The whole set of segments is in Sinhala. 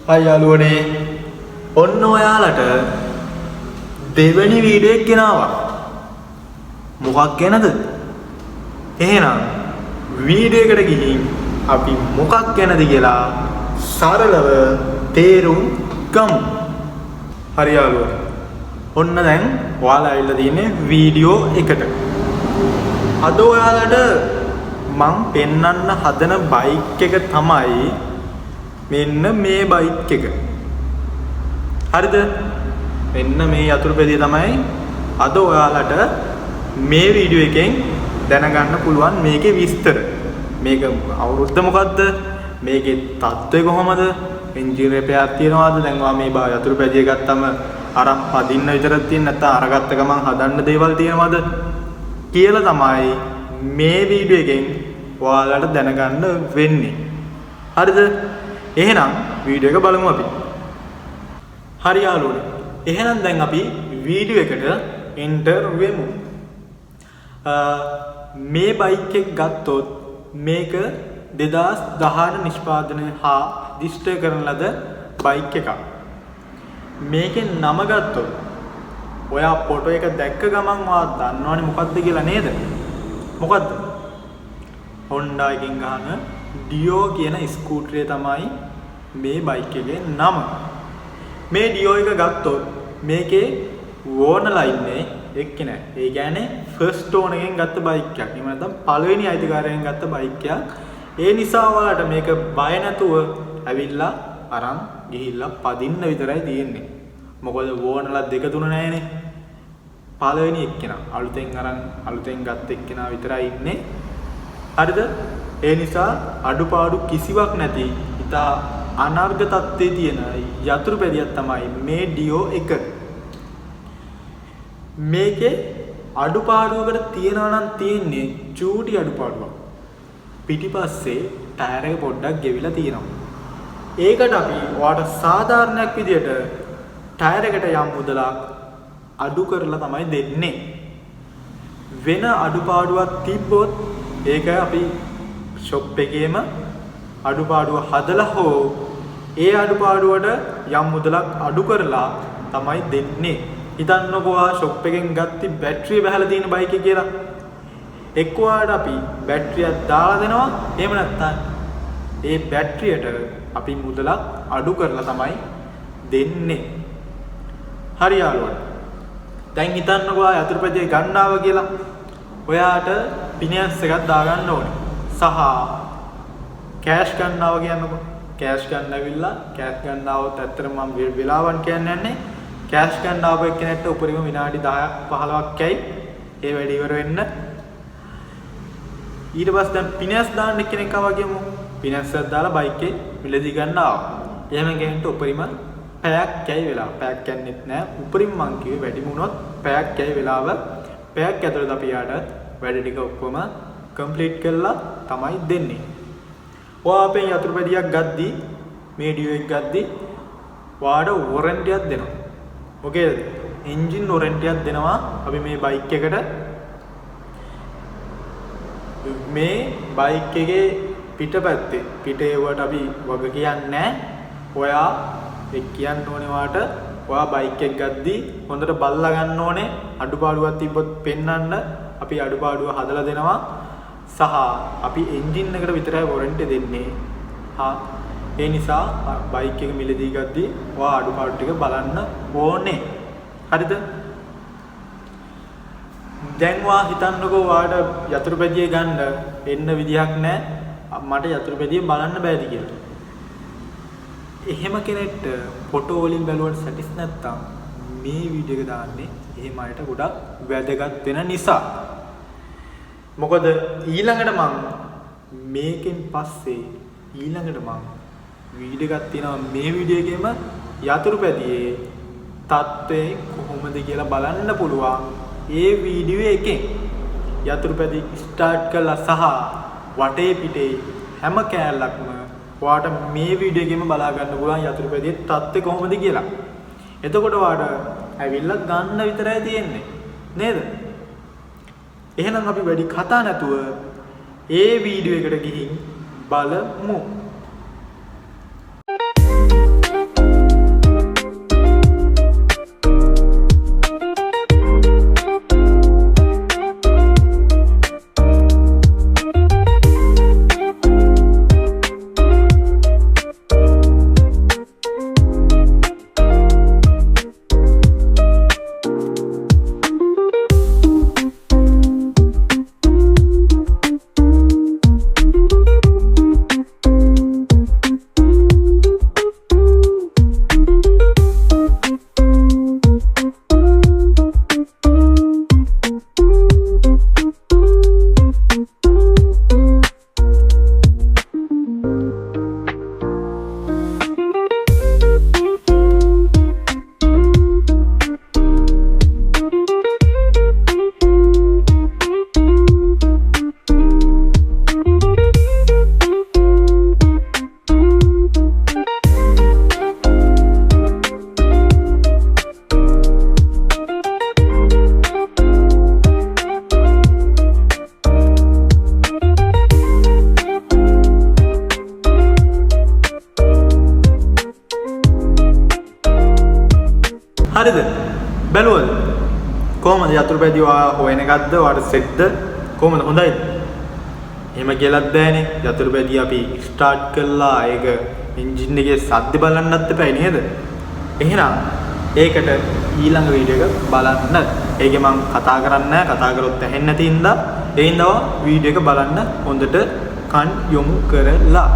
හයි යාළුවනේ, ඔන්න ඔයාලට දෙවෙනි වීඩියෝ එක ගෙනාවා. මොකක් ගැනද? එහෙනම් වීඩියෝ එකට ගිහින් අපි මොකක් ගැනද කියලා සරලව තේරුම් ගමු. හරි යාළුවනේ. ඔන්න දැන් ඔයාලා ඇවිල්ලා තියෙන්නේ වීඩියෝ එකට. අද ඔයාලට මං පෙන්වන්න හදන බයික් එක තමයි මෙන්න මේ බයික් එක. හරිද? මෙන්න මේ යතුරුපැදිය තමයි අද ඔයාලට මේ වීඩියෝ එකෙන් දැනගන්න පුළුවන් මේකේ විස්තර. මේක අවුරුද්ද මොකද්ද? මේකේ තත්ත්වය කොහොමද? එන්ජින් රිපෙයාර් තියනවාද? දැන් ඔයා මේ යතුරුපැදිය ගත්තම අරන් පදින්න විතරක් තියෙන නැත්නම් අරගත්ත ගමන් හදන්න දේවල් තියෙනවද කියලා තමයි මේ වීඩියෝ එකෙන් ඔයාලට දැනගන්න වෙන්නේ. හරිද? එහෙනම් වීඩියෝ එක බලමු අපි. හරි යාළුවනේ. එහෙනම් දැන් අපි වීඩියෝ එකට එන්ටර් වෙමු. මේ බයික් එක ගත්තොත් මේක 2018 නිෂ්පාදනය හා රජිස්ටර් කරන ලද බයික් එකක්. මේකේ නම ගත්තොත් ඔයා ෆොටෝ එක දැක්ක ගමන් ඔයා දන්නවනේ මොකද්ද කියලා නේද? මොකද්ද? Honda එකෙන් ගහන ඩියෝ කියන ස්කූටරය තමයි මේ බයික් එකේ නම. මේ ඩියෝ එක ගත්තොත් මේකේ ඕනර්ලා ඉන්නේ එක්කෙනා. ඒ කියන්නේ ෆස්ට් ඕනර් එකෙන් ගත්ත බයික් එකක්. එහෙම නැත්නම් පළවෙනි අයිතිකාරයෙන් ගත්ත බයික් එකක්. ඒ නිසා ඔයාලට මේක බය නැතුව ඇවිල්ලා අරන් ගිහිල්ලා පදින්න විතරයි තියෙන්නේ. මොකද ඕනර්ලා දෙක තුන නෑනේ. පළවෙනි එක්කෙනා අලුතෙන් අරන් අලුතෙන් ගත්ත එක්කෙනා විතරයි ඉන්නේ. හරිද? ඒ නිසා අඩුපාඩු කිසිවක් නැති ඉතා අනර්ඝ තත්ත්වයේ තියෙන යතුරු පැදියක් තමයි මේ ඩියෝ එක. මේකේ අඩුපාඩුවකට තියෙනවා නම් තියෙන්නේ චූටි අඩුපාඩුවක්. පිටිපස්සේ ටයර් එක පොඩ්ඩක් ගෙවිලා තියෙනවා. ඒකට අපි ඔයාට සාධාරණයක් විදියට ටයර් එකට යම් මුදලක් අඩු කරලා තමයි දෙන්නේ. වෙන අඩුපාඩුවක් තිබ්බොත් ඒක අපි ෂොප් එකේම අඩුපාඩුව හදලා හෝ ඒ අඩුපාඩුවට යම් මුදලක් අඩු කරලා තමයි දෙන්නේ. හිතන්නකෝ ඔයා ෂොප් එකෙන් ගත්ති බැටරිය බහලා තියෙන බයික් එක කියලා. එක්ක ඔයාට අපි බැටරියක් දාලා දෙනවා. එහෙම නැත්නම් ඒ බැටරියට අපි මුදලක් අඩු කරලා තමයි දෙන්නේ. හරි යාළුවනේ. දැන් හිතන්නකෝ ඔයා යතුරුපැදිය ගන්න ආවා කියලා. ඔයාට ෆිනෑන්ස් එකක් දාගන්න ඕනේ. සහ කෑෂ් ගන්න ආවා කියන්නකෝ. කෑෂ් ගන්න ඇවිල්ලා කෑෂ් ගන්න ආවොත් ඇත්තටම මම වෙලාවන් කියන්න යන්නේ. කෑෂ් ගන්න ආපු එක්කෙනෙක්ට උපරිම විනාඩි 10ක් 15ක් යයි ඒ වැඩ ඉවර වෙන්න. ඊට පස්සේ දැන් ෆිනෑන්ස් දාන්න එක්කෙනෙක් ආවා කියමු. ෆිනෑන්ස් එකක් දාලා බයික් එකේ මිලදී ගන්න ආවා. එහෙම කෙනෙක්ට උපරිම පැයක් යයි වෙලාව. පැයක් යන්නෙත් නෑ. උපරිම මං කිව්වේ වැඩිම වුණොත් පැයක් යයි වෙලාව. පැයක් ඇතුළත අපි යාට වැඩ ටික ඔක්කොම කම්ප්ලීට් කරලා තමයි දෙන්නේ. ඔයා අපෙන් යතුරුපැදියක් ගද්දි මේ ඩියෝ එක ගද්දි ඔයාට වොරන්ටියක් දෙනවා. මොකේද? එන්ජින් වොරන්ටියක් දෙනවා අපි මේ බයික් එකට. මේ බයික් එකේ පිටපැත්තේ පිට ඒවට අපි වග කියන්නේ නෑ. ඔයා එක් කියන්න ඕනේ ඔයාට ඔයා බයික් එක ගද්දි හොඳට බලලා ගන්න ඕනේ. අඩුපාඩුවක් තිබ්බොත් පෙන්වන්න අපි අඩුපාඩුව හදලා දෙනවා. සහ අපි එන්ජින් එකට විතරයි වොරන්ටි දෙන්නේ. හා ඒ නිසා බයික් එක මිලදී ගද්දි ඔයා අඩුපාඩු ටික බලන්න ඕනේ. හරිද? දැන් ඔයා හිතන්නකෝ ඔයාට යතුරුපැදිය ගන්න එන්න විදිහක් නැහැ. මට යතුරුපැදිය බලන්න බෑද කියලා. එහෙම කෙනෙක්ට ෆොටෝ වලින් බැලුවට සැටිස් නැත්තම් මේ වීඩියෝ එක දාන්නේ එහෙම අයට ගොඩක් වැදගත් වෙන නිසා. මොකද ඊළඟට මං මේකෙන් පස්සේ ඊළඟට මං වීඩියෝ එකක් තියෙනවා මේ වීඩියෝ එකේම යතුරුපැදියේ තත්ත්වය කොහොමද කියලා බලන්න පුළුවන්. ඒ වීඩියෝ එකෙන් යතුරුපැදි ස්ටාර්ට් කරලා සහ වටේ පිටේ හැම කෑල්ලක්ම ඔයාට මේ වීඩියෝ එකේම බලා ගන්න පුළුවන් යතුරුපැදියේ තත්ත්වය කොහොමද කියලා. එතකොට ඔයාට ඇවිල්ලා ගන්න විතරයි තියෙන්නේ නේද? එහෙනම් අපි වැඩි කතා නැතුව ඒ වීඩියෝ එකට ගිහින් බලමු. කොහොමද යතුරුපැදි ඔයා හොයන එකක්ද? ඔයාට සෙට්ද? කොහොමද, හොඳයිද? එහෙම කියලාත් බෑනේ. යතුරුපැදි අපි ස්ටාර්ට් කළා ඒක එන්ජින් එකේ සද්ද බලන්නත් එපා නේද? එහෙනම් ඒකට ඊළඟ වීඩියෝ එක බලන්න. ඒකේ මං කතා කරන්නේ නැහැ. කතා කරොත් ඇහෙන්නේ නැති හින්දා. ඒ හින්දා වීඩියෝ එක බලන්න හොඳට කන් යොමු කරලා.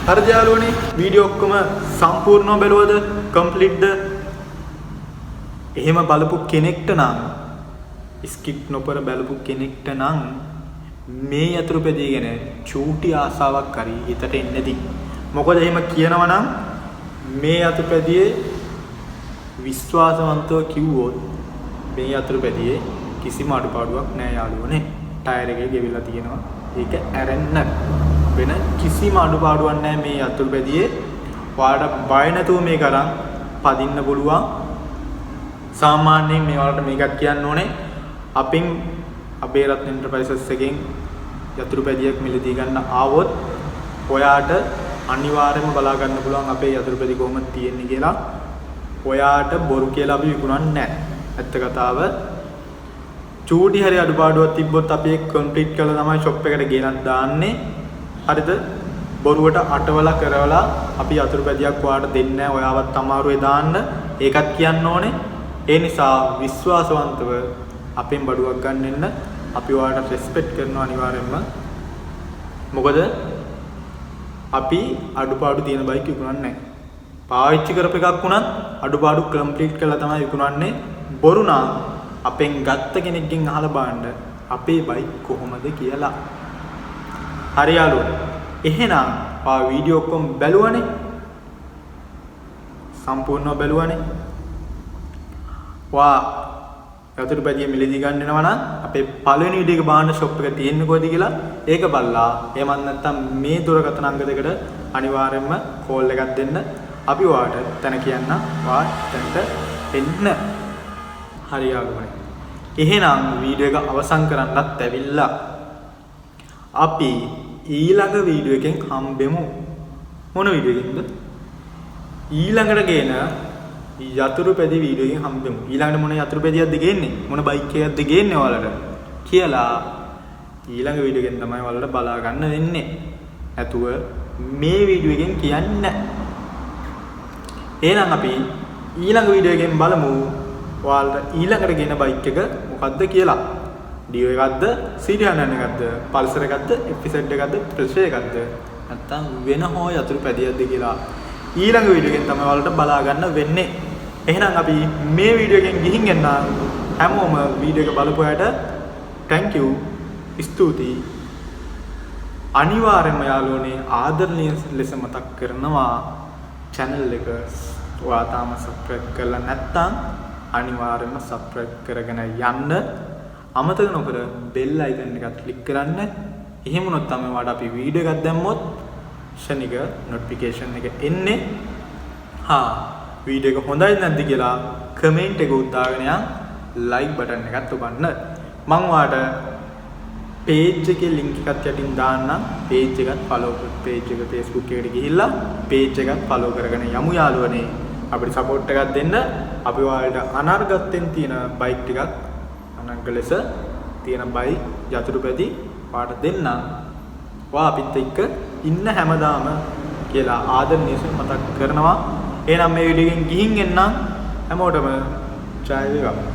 හරිද යාළුවනේ, වීඩියෝ ඔක්කොම සම්පූර්ණව බැලුවද? කම්ප්ලීට්ද? එහෙම බලපු කෙනෙක්ට නම්, ස්කිප් නොකර බලපු කෙනෙක්ට නම් මේ යතුරුපැදිය ගැන චූටි ආසාවක් හරි හිතට එන්නේ නැති. මොකද එහෙම කියනවා නම් මේ යතුරුපැදියේ විශ්වාසවන්තව කිව්වොත් මේ යතුරුපැදියේ කිසිම අඩුපාඩුවක් නෑ යාළුවනේ. ටයර් එකේ ගෙවිලා තියෙනවා. ඒක ඇරෙන්න වෙන කිසිම අඩුපාඩුවක් නෑ මේ යතුරුපැදියේ. ඔයාලට බය නැතුව මේක අරන් පදින්න පුළුවන්. සාමාන්‍යයෙන් මේ ඔයාලට මේකක් කියන්න ඕනේ. අපින් අබේරත්න එන්ටර්ප්‍රයිසස් එකෙන් යතුරුපැදියක් මිලදී ගන්න ආවොත් ඔයාට අනිවාර්යයෙන්ම බලා ගන්න පුළුවන් අපේ යතුරුපැදි කොහොමද තියෙන්නේ කියලා. ඔයාට බොරු කියලා අපි විකුණන්නේ නෑ. ඇත්ත කතාව. චූටි හරි අඩුපාඩුවක් තිබ්බොත් අපි ඒක කම්ප්ලීට් කරලා තමයි ෂොප් එකට ගෙනත් දාන්නේ. හරිද? බොරුවට අටවලා කරවලා අපි යතුරුපැදියක් ඔයාට දෙන්නේ නෑ. ඔයාවත් අමාරුවේ දාන්න. ඒකත් කියන්න ඕනේ. ඒ නිසා විශ්වාසවන්තව අපෙන් බඩුවක් ගන්න එන්න. අපි ඔයාලට රෙස්පෙක්ට් කරනවා අනිවාර්යයෙන්ම. මොකද අපි අඩුපාඩු තියෙන බයික් විකුණන්නේ නෑ. පාවිච්චි කරපු එකක් වුණත් අඩුපාඩු කම්ප්ලීට් කරලා තමයි විකුණන්නේ. බොරු නම් අපෙන් ගත්ත කෙනෙක්ගෙන් අහලා බලන්න අපේ බයික් කොහොමද කියලා. හරි යාළුවනේ. එහෙනම් ඔයා වීඩියෝ ඔක්කොම බැලුවනේ? සම්පූර්ණව බැලුවනේ? ඔයා යතුරුපැදිය මිලදී ගන්න එනවා නම් අපේ පළවෙනි වීඩියෝ එක බලන්න ෂොප් එක තියෙන්නේ කොහෙද කියලා ඒක බලලා, එහෙමත් නැත්නම් මේ දුරකථන අංක දෙකට අනිවාර්යයෙන්ම කෝල් එකක් දෙන්න. අපි ඔයාට තැන කියන්න, ඔයා තැනට එන්න. හරි යාළුවනේ. එහෙනම් වීඩියෝ එක අවසන් කරන්නත් ඇවිල්ලා. අපි ඊළඟ වීඩියෝ එකෙන් හම්බෙමු. මොන වීඩියෝ එකකින්ද? ඊළඟට ගේන යතුරුපැදි වීඩියෝ එකෙන් හම්බෙමු. ඊළඟට මොන යතුරුපැදියක්ද ගේන්නේ? මොන බයික් එකක්ද ගේන්නේ ඔයාලට කියලා ඊළඟ වීඩියෝ එකෙන් තමයි ඔයාලට බලා ගන්න වෙන්නේ. නැතුව මේ වීඩියෝ එකෙන් කියන්නේ නැහැ. එහෙනම් අපි ඊළඟ වීඩියෝ එකෙන් බලමු ඔයාලට ඊළඟට ගෙන බයික් එක මොකද්ද කියලා. ඩියෝ එකක්ද, CD100 එකක්ද, පල්සර් එකක්ද, FZ එකක්ද, ප්‍රෙෂර් එකක්ද, නැත්නම් වෙන හෝ යතුරුපැදියක්ද කියලා ඊළඟ වීඩියෝ එකෙන් තමයි ඔයාලට බලා ගන්න වෙන්නේ. එහෙනම් අපි මේ වීඩියෝ එකෙන් ගිහින් එන්න. හැමෝම වීඩියෝ එක බලපු අයට thank you, ස්තුතියි. අනිවාර්යයෙන්ම යාළුවනේ ආදරණීය ලෙස මතක් කරනවා channel එක ඔයා තාම subscribe කරලා නැත්නම් අනිවාර්යයෙන්ම subscribe කරගෙන යන්න. අමතක නොකර bell icon එකත් click කරන්න. එහෙම වුණොත් තමයි ඔයාලට අපි වීඩියෝ එකක් දැම්මොත් ක්ෂණික නොටිෆිකේෂන් එක එන්නේ. හා වීඩියෝ එක හොඳයි නැද්ද කියලා කමෙන්ට් එක උදාගෙන යන් ලයික් බටන් එකත් ඔබන්න. මං ඔයාලට පේජ් එකේ ලින්ක් එකත් යටින් දාන්නම්. පේජ් එකත් ෆලෝ කර, පේජ් එක Facebook එකට ගිහිල්ලා පේජ් එකත් ෆලෝ කරගෙන යමු යාළුවනේ. අපිට සපෝට් එකක් දෙන්න. අපි ඔයාලට අනර්ගතෙන් තියෙන බයික් ටිකක් අනර්ග ලෙස තියෙන බයික් යතුරුපැදි ඔයාලට දෙන්නම්. ඔයා අපිත් එක්ක ඉන්න හැමදාම කියලා ආදරණීය මතක් කරනවා. එහෙනම් මේ වීඩියෝ එකෙන් ගිහින් එන්නම්. හැමෝටම ජය වේවා.